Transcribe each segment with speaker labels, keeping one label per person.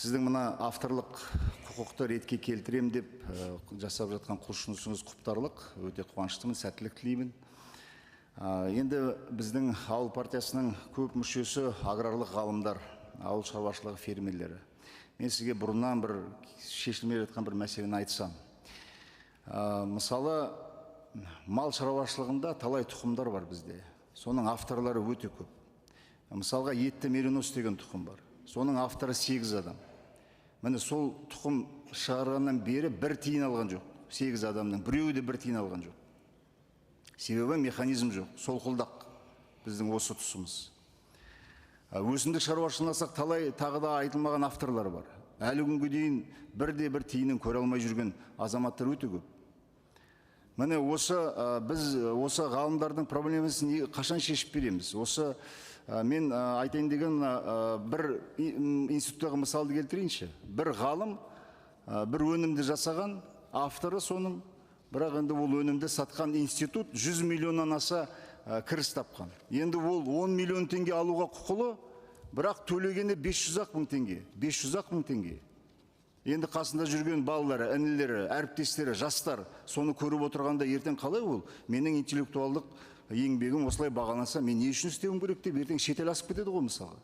Speaker 1: Сіздің мына авторлық құқықты ретке келтірем деп жасап жатқан құлшынысыңыз құптарлық, өте қуаныштымын, сәттілік тілеймін. Енді біздің Ауыл партиясының көп мүшесі аграрлық ғалымдар, ауыл шаруашылығы фермерлері. Мен сізге бұрыннан бір шешілмей жатқан бір мәселені айтсам. Мысалы, мал шаруашылығында талай тұқымдар бар бізде. Соның авторлары өте көп. Мысалға, етті меринос деген тұқым бар. Соның авторы 8 адам. Міне, сол тұқым шығарғаннан бері бір тиын алған жоқ. 8 адамның біреуі де бір тиын алған жоқ. Себебі механизм жоқ. Солқылдақ біздің осы тұсымыз. Өсімдік шаруашылығын алсақ, талай тағы да айтылмаған авторлар бар. Әлі күнге дейін бірде бір тиынын көре алмай жүрген азаматтар өте көп. Міне, осы біз осы ғалымдардың проблемасын қашан шешіп береміз? Осы мен айтайын деген бір институттағы мысалды келтірейінші. Бір ғалым бір өнімді жасаған, авторы соның, бірақ енді ол өнімді сатқан институт 100 миллионнан аса кіріс тапқан. Енді ол 10 миллион теңге алуға құқылы, бірақ төлегені 500 мың теңге. 500 мың теңге. Енді қасында жүрген балалары, інілері, әріптестері, жастар соны көріп отырғанда ертең қалай ол? Менің интеллектуалдық еңбегім осылай бағаланса, мен не үшін істеуім керек деп ертең шетел асып кетеді ғой мысалға.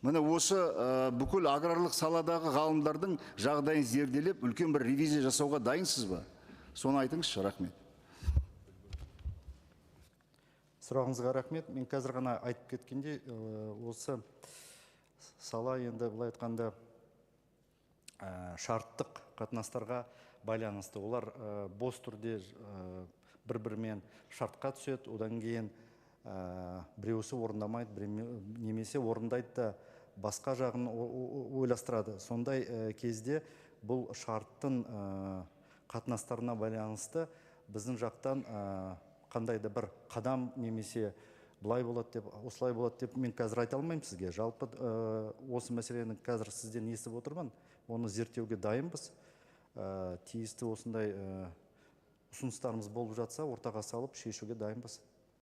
Speaker 1: Міне, осы бүкіл аграрлық саладағы ғалымдардың жағдайын зерделеп, үлкен бір ревизия жасауға дайынсыз ба? Соны айтыңызшы, рахмет.
Speaker 2: Сұрағыңызға рахмет. Мен қазір ғана айтып кеткендей, осы сала енді былай айтқанда шарттық қатынастарға байланысты. Олар бос түрде бір-бірімен шартқа түседі, одан кейін біреусі орындамайды, немесе орындайды да басқа жағын ойластырады. Сондай кезде бұл шарттың қатынастарына байланысты біздің жақтан қандай да бір қадам немесе былай болады деп, осылай болады деп мен қазір айта алмаймын сізге. Жалпы осы мәселені қазір сізден естіп отырмын, оны зерттеуге дайынбыз. Тиісті осындай ұсыныстарымыз болып жатса, ортаға салып шешуге дайынбыз.